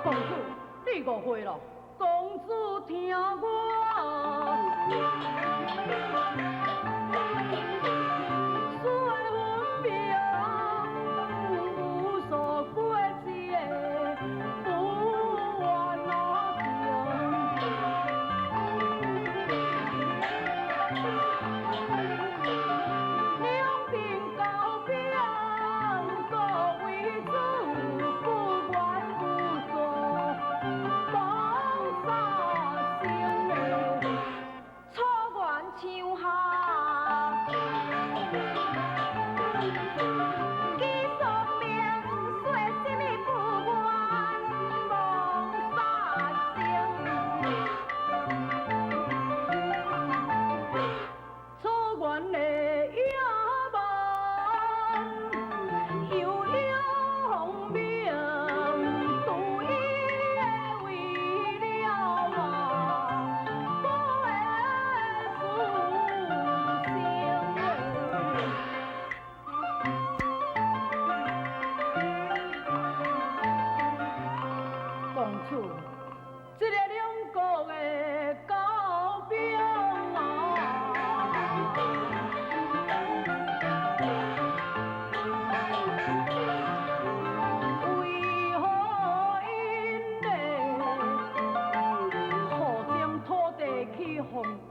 公子，你誤會了。公子聽我。說分明，無所過節，不怨那情。兩邊交兵，各為主，不願不做，講啥生的草原樹下。技術明，說什麼不願望殺生？草原的野蠻，又英明，獨伊的為了啊，保的子孫。公主，這个兩國的交兵啊，為何因呢？予將土地去封閉，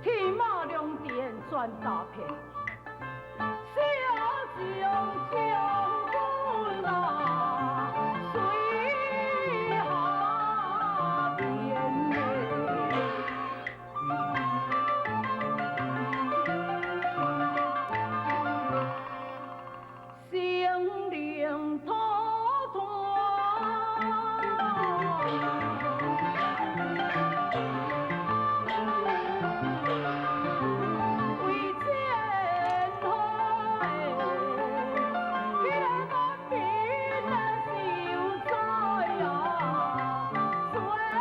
天馬良田全詐騙，小將將軍啊，隨下邊呢？生靈塗炭。為前途的，彼个滿面的秀才啊，做玉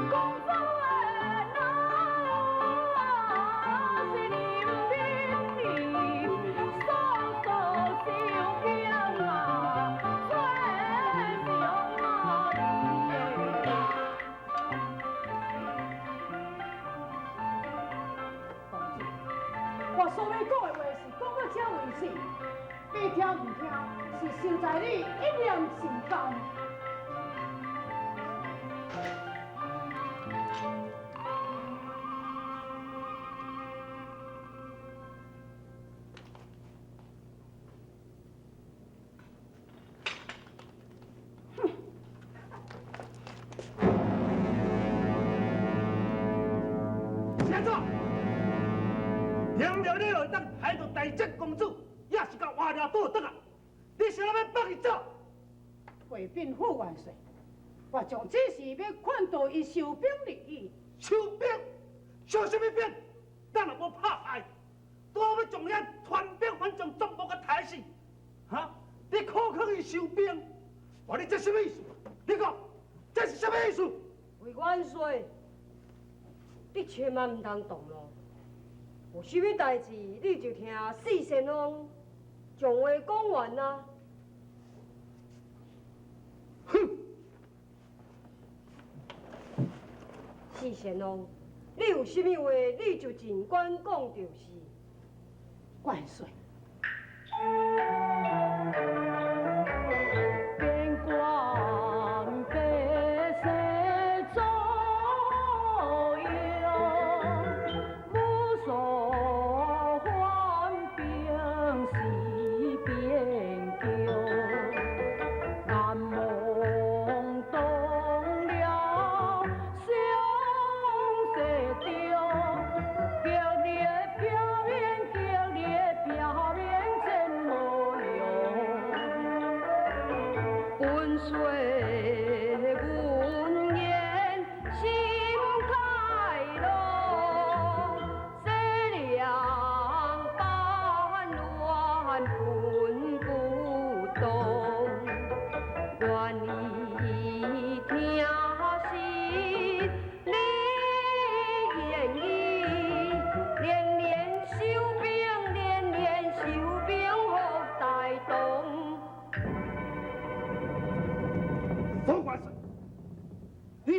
公主的若是人民嫂嫂受惊啊，做上啊公子，我所欲講的話是講到這為止，你聽毋聽，是受在你一念心間。是按怎？聽著你就當害著大捷公主，也是共活掠倒轉來，你是欲放伊走？回稟副元帥，我將只是欲勸導伊收兵而已。收兵？收啥物兵？咱若無拍敗，拄好欲將遐團兵反將全部共刣死。哈？你苦勸伊收兵，哇！你這啥物意思？你講，這是啥物意思？魏元帥，你千萬毋通動怒。有啥物代誌，你就聽四先鋒將話講完啊。哼！四先鋒，你有啥物話，你就盡管講就是。元帥。邊關白色左右，無所還兵是邊疆，難忘動了相思中，激烈表演，激烈表演真無用。本帥聞言心開朗，西涼叛亂本不動，願意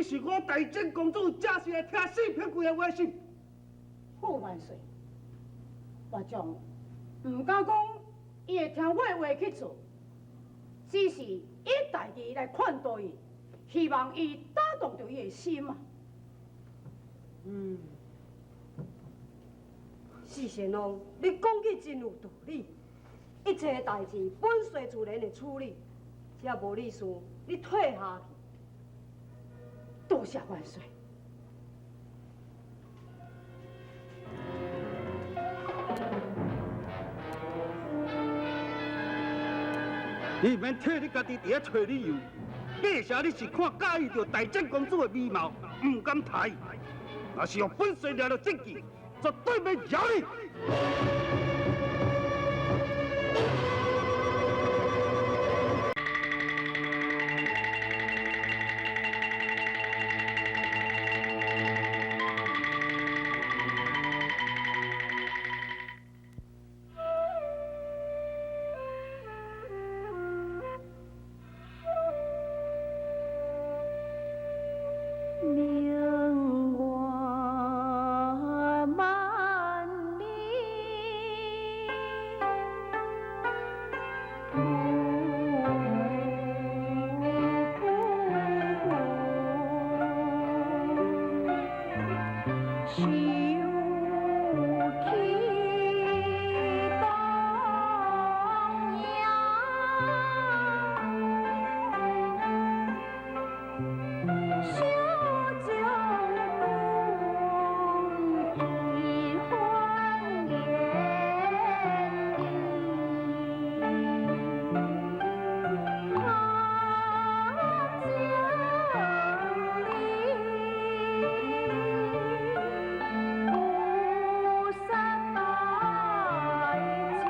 是我大正公主，这是来听四平贵的话是？副万岁，我将毋敢讲伊会听我的话去做，只是以代志来劝导伊，希望伊打动著伊的心啊。嗯，四贤王，你讲起真有道理，一切代志本帅自然会处理，这无你事，你退下去。多谢万岁。你毋免替你家己伫遐揣理由，阁下你是看佮意著大正公主的美貌，毋敢抬。若是予本帅掠著证据，绝对袂饶你。明月万里，想起当年。手将军一番言语，将你不杀白剑，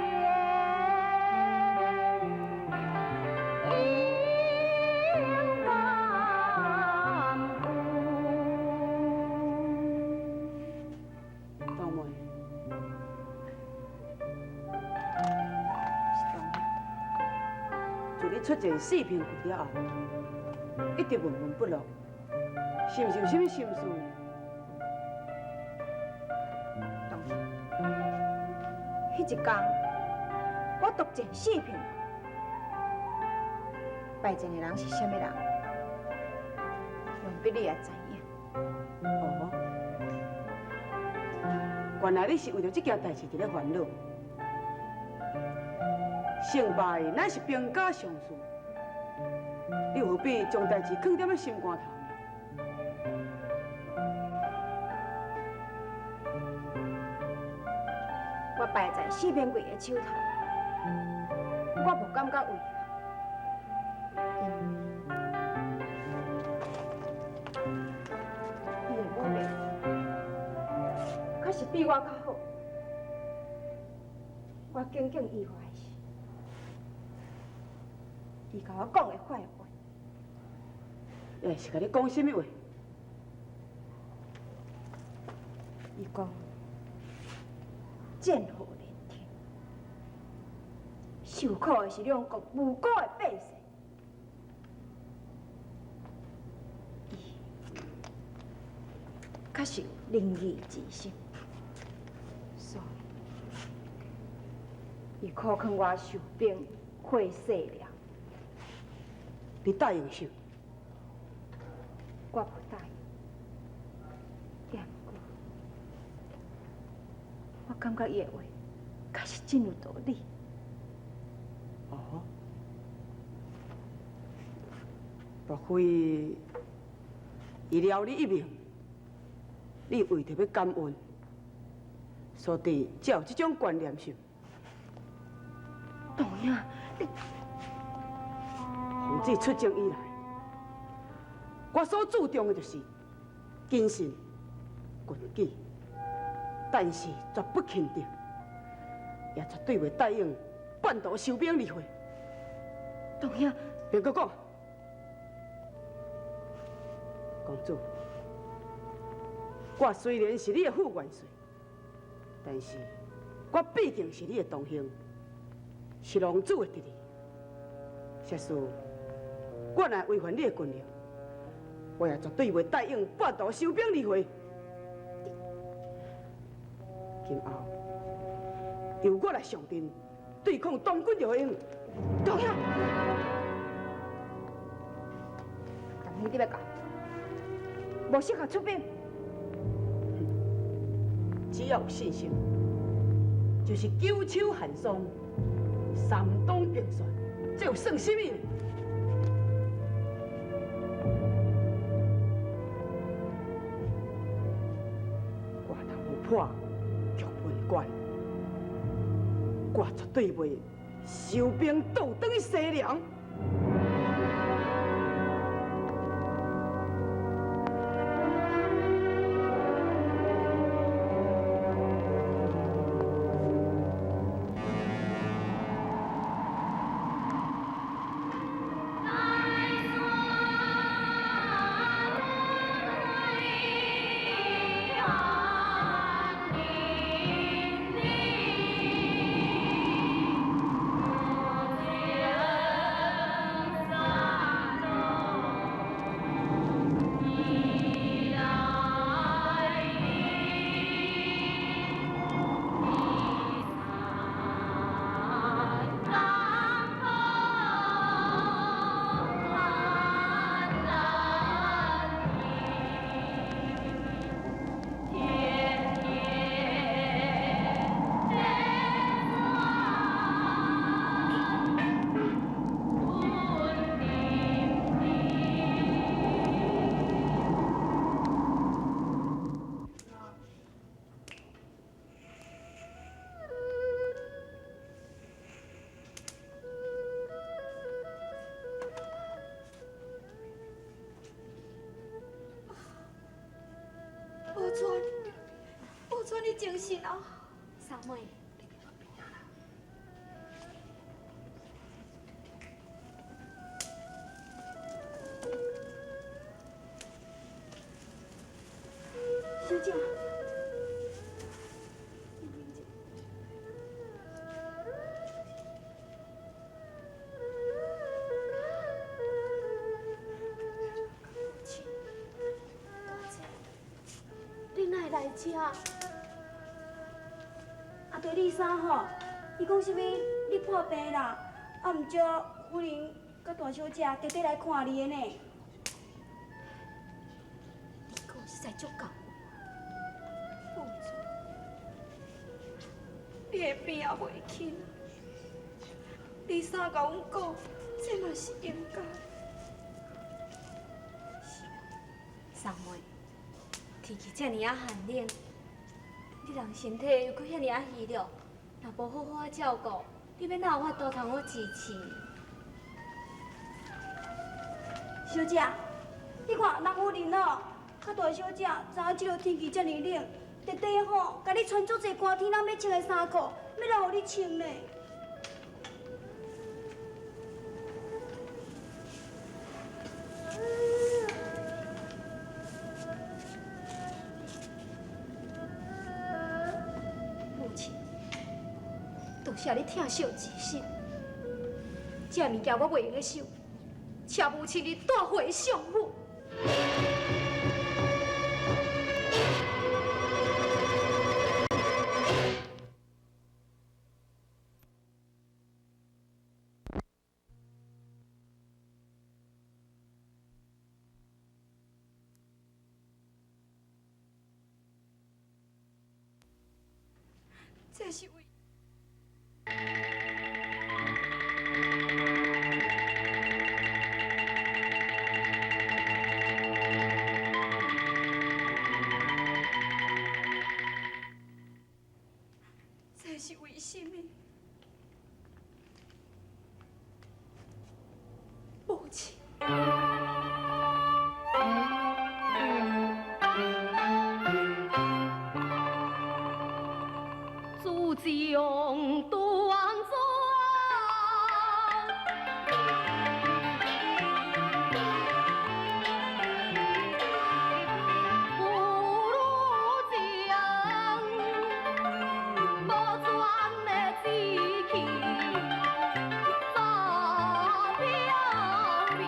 应感冬梅，自你出战四平贵了后，一直闷闷不乐，是毋是有啥物心事呢？彼一工，我独战四平，败阵的人是啥物人？想必你也知影。哦，原来你是为著这件代志伫咧烦恼。成败乃是兵家常事，你何必将代志囥踮咧心肝头呢？我败在四平贵的手头，我无感觉遗憾，因为伊的武力确实比我较好。我耿耿于怀的是，伊共我讲的坏话。欸，是共你讲啥物话？伊讲战火连天，受苦的是两国无辜的百姓。伊确实有仁义之心，所以伊苦劝我收兵回西凉。你答应受？我无答应，也毋过，我感觉伊的话确实真有道理。哦，莫非伊饶你一命，你为著欲感恩，所以才有这种观念是？当影，你奉旨出征以来，我所注重的就是谨慎、军纪，但是绝不轻敌，也绝对袂答应半途收兵离会。当影，别阁讲，公主，我虽然是你的副元帅，但是我毕竟是你的同乡，是王子的侄儿。假使我若违反你的军令，我也絕對袂答應半途收兵離會。今後由我來上陣，對抗東軍就會用。高興。但你欲講，無適合出兵。只要有信心，就是九秋寒霜，三冬冰雪，這有算什麼？我若無破玉門關，我絕對袂收兵倒轉去西涼。宝釧，寶釧，你精神啊！三妹，小姐。来遮？啊，对丽莎吼，伊讲啥物？你破病啦，啊，毋招夫人佮大小姐特地来看你的呢。你讲实在足够。宝釧，你的病也袂轻。丽莎共阮讲，这嘛是应该。是啊，三妹。天气遮尔仔寒冷，你人身體又閣遐爾仔虛弱，若無好好仔照顧，你欲哪有法度通好支持？小姐，你看人夫人吼，佮大小姐知影這个天氣遮爾冷，特地吼，共你穿足濟寒天咱欲穿的衫褲，欲來予你穿呢。多謝你疼惜之心，這物件我袂用得收，請母親你帶回相府。這是為。這是為什麼？母親。自将断转。不如将无转的志气，早表明。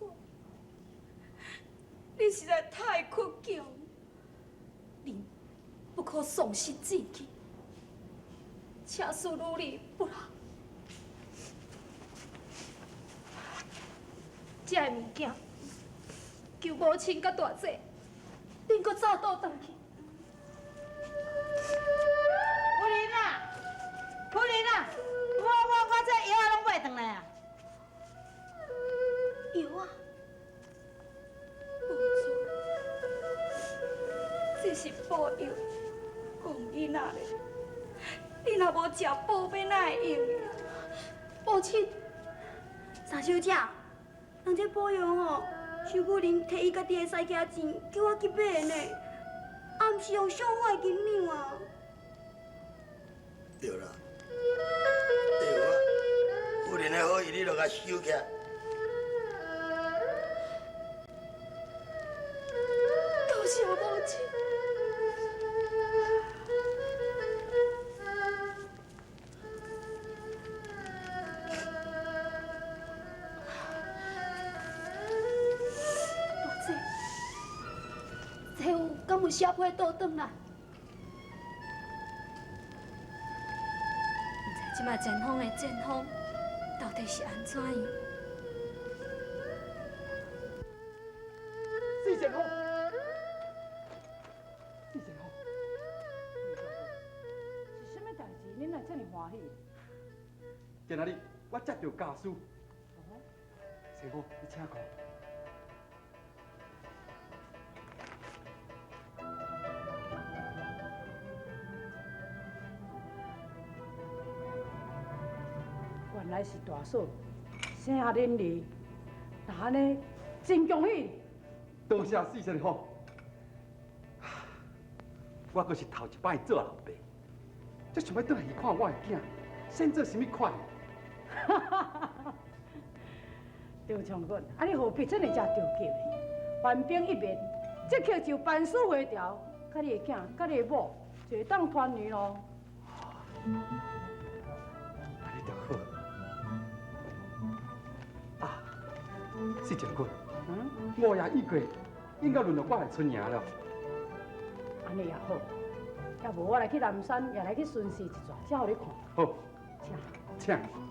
错，你实在太倔强，恁不可丧失志气，请恕女儿不能。这个物件，求母亲佮大姐，恁阁早倒转去。夫人啊，夫人啊，我这药仔攏买转来啊。药啊，无错，这是补药，讲囡仔咧，你若无食补，欲哪会用？母亲，三小姐，人这补药吼，是夫人提伊家己的私家钱，叫我去买的呢，也毋是用相好的银两啊。对啦，对啊，夫人的好意你著共收起来。多谢母亲。大姐，这有敢有写批倒转来？毋知这摆前方的战风到底是按怎样？四前锋，四前锋，是啥物代志？恁来遮尔欢喜？今仔日我接著家书，师傅，你请看。原来是大嫂生下恁儿，那按呢真恭喜。多谢四先生，我阁是头一摆做老爸，这想欲转来去看我的囝，先做啥物款？张将军，啊你何必这尔遮著急呢？反兵一灭，即刻就班师回朝，佮你的囝、佮你的某就会当团圆咯。按呢就好。啊，四将军，五爷已过，应该轮到我来出营了。按呢也好，也无我来去南山，也来去巡视一逝，才予你看。好，请。请。